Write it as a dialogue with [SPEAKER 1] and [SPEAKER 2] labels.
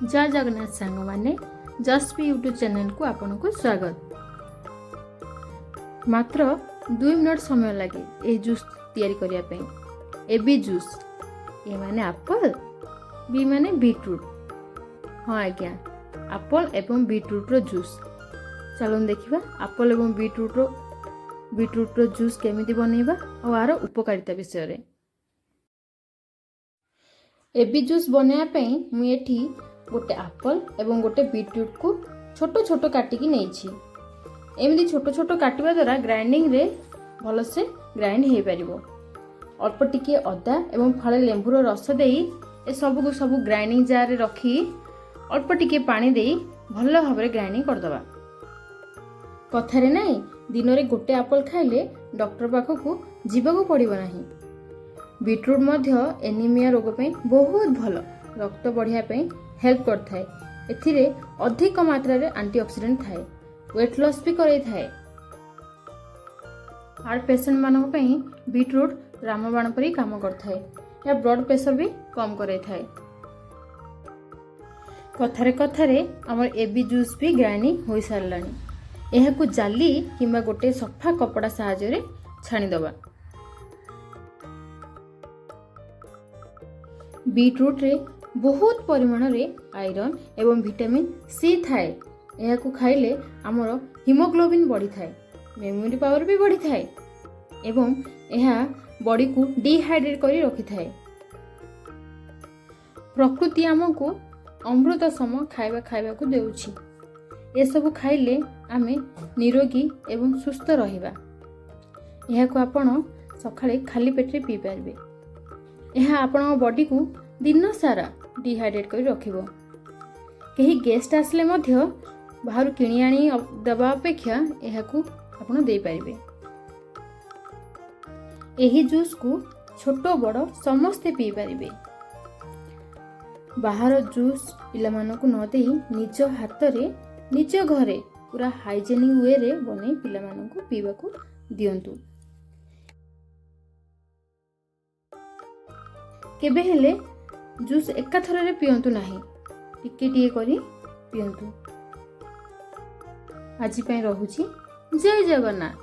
[SPEAKER 1] ଜୟ ଜଗନ୍ନାଥ ସାଙ୍ଗମାନେ, ଜସ୍ ବି ୟୁଟ୍ୟୁବ୍ ଚ୍ୟାନେଲକୁ ଆପଣଙ୍କୁ ସ୍ୱାଗତ। ମାତ୍ର 2 ମିନିଟ୍ ସମୟ ଲାଗେ ଏହି ଜୁସ୍ ତିଆରି କରିବା ପାଇଁ। ଏ ବି ଜୁସ୍। ଏ ମାନେ ଆପଲ୍, ବି ମାନେ ବିଟ୍ରୁଟ୍। ହଁ ଆଜ୍ଞା, ଆପଲ୍ ଏବଂ ବିଟ୍ରୁଟ୍ର ଜୁସ୍। ଚାଲନ୍ତୁ ଦେଖିବା ଆପଲ୍ ଏବଂ ବିଟ୍ରୁଟ୍ର ଜୁସ୍ କେମିତି ବନେଇବା ଆଉ ଆର ଉପକାରିତା ବିଷୟରେ। ଏ ବି ଜୁସ୍ ବନେଇବା ପାଇଁ ମୁଁ ଏଠି ଗୋଟେ ଆପଲ୍ ଏବଂ ଗୋଟେ ବିଟ୍ରୁଟ୍କୁ ଛୋଟ ଛୋଟ କାଟିକି ନେଇଛି। ଏମିତି ଛୋଟ ଛୋଟ କାଟିବା ଦ୍ୱାରା ଗ୍ରାଇଣ୍ଡିଙ୍ଗରେ ଭଲସେ ଗ୍ରାଇଣ୍ଡ ହେଇପାରିବ। ଅଳ୍ପ ଟିକିଏ ଅଦା ଏବଂ ଫାଳେ ଲେମ୍ବୁର ରସ ଦେଇ ଏସବୁକୁ ସବୁ ଗ୍ରାଇଣ୍ଡିଙ୍ଗ ଜାର୍ରେ ରଖି ଅଳ୍ପ ଟିକିଏ ପାଣି ଦେଇ ଭଲ ଭାବରେ ଗ୍ରାଇଣ୍ଡିଙ୍ଗ କରିଦେବା। କଥାରେ ନାହିଁ, ଦିନରେ ଗୋଟେ ଆପଲ୍ ଖାଇଲେ ଡକ୍ଟର ପାଖକୁ ଯିବାକୁ ପଡ଼ିବ ନାହିଁ। ବିଟ୍ରୁଟ୍ ମଧ୍ୟ ଏନିମିଆ ରୋଗ ପାଇଁ ବହୁତ ଭଲ, ରକ୍ତ ବଢ଼ିବା ପାଇଁ ହେଲ୍ପ କରିଥାଏ। ଏଥିରେ ଅଧିକ ମାତ୍ରାରେ ଆଣ୍ଟିଅକ୍ସିଡେଣ୍ଟ ଥାଏ, ୱେଟ୍ ଲସ୍ ବି କରାଇଥାଏ। ହାର୍ଟ ପେସେଣ୍ଟମାନଙ୍କ ପାଇଁ ବିଟ୍ରୁଟ୍ ରାମବାଣ ପରି କାମ କରିଥାଏ। ଏହା ବ୍ଲଡ୍ ପ୍ରେସର ବି କମ୍ କରାଇଥାଏ। କଥାରେ କଥାରେ ଆମର ଏ ବି ଜୁସ୍ ବି ଗ୍ରାଇଣ୍ଡିଙ୍ଗ ହୋଇସାରିଲାଣି। ଏହାକୁ ଜାଲି କିମ୍ବା ଗୋଟେ ସଫା କପଡ଼ା ସାହାଯ୍ୟରେ ଛାଣିଦେବା। ବିଟ୍ରୁଟ୍ରେ ବହୁତ ପରିମାଣରେ ଆଇରନ୍ ଏବଂ ଭିଟାମିନ୍ ସି ଥାଏ। ଏହାକୁ ଖାଇଲେ ଆମର ହିମୋଗ୍ଲୋବିନ୍ ବଢ଼ିଥାଏ, ମେମୋରି ପାୱାର ବି ବଢ଼ିଥାଏ ଏବଂ ଏହା ବଡ଼ିକୁ ଡିହାଇଡ୍ରେଟ୍ କରି ରଖିଥାଏ। ପ୍ରକୃତି ଆମକୁ ଅମୃତ ସମ ଖାଇବା ଖାଇବାକୁ ଦେଉଛି। ଏସବୁ ଖାଇଲେ ଆମେ ନିରୋଗୀ ଏବଂ ସୁସ୍ଥ ରହିବା। ଏହାକୁ ଆପଣ ସକାଳେ ଖାଲି ପେଟରେ ପିଇପାରିବେ। ଏହା ଆପଣଙ୍କ ବଡ଼ିକୁ ଦିନ ସାରା ଡିହାଇଡ୍ରେଟ୍ କରି ରଖିବ। କେହି ଗେଷ୍ଟ ଆସିଲେ ମଧ୍ୟ ବାହାରୁ କିଣି ଆଣି ଦେବା ଅପେକ୍ଷା ଏହାକୁ ଆପଣ ଦେଇପାରିବେ। ଏହି ଜୁସ୍କୁ ଛୋଟ ବଡ଼ ସମସ୍ତେ ପିଇପାରିବେ। ବାହାର ଜୁସ୍ ପିଲାମାନଙ୍କୁ ନ ଦେଇ ନିଜ ହାତରେ ନିଜ ଘରେ ପୁରା ହାଇଜେନିକ୍ ୱେରେ ବନେଇ ପିଲାମାନଙ୍କୁ ପିଇବାକୁ ଦିଅନ୍ତୁ। କେବେ ହେଲେ ଜୁସ୍ ଏକାଥରରେ ପିଅନ୍ତୁ ନାହିଁ, ଟିକେ ଟିକେ କରି ପିଅନ୍ତୁ। ଆଜି ପାଇଁ ରହୁଛି। ଜୟ ଜଗନ୍ନାଥ।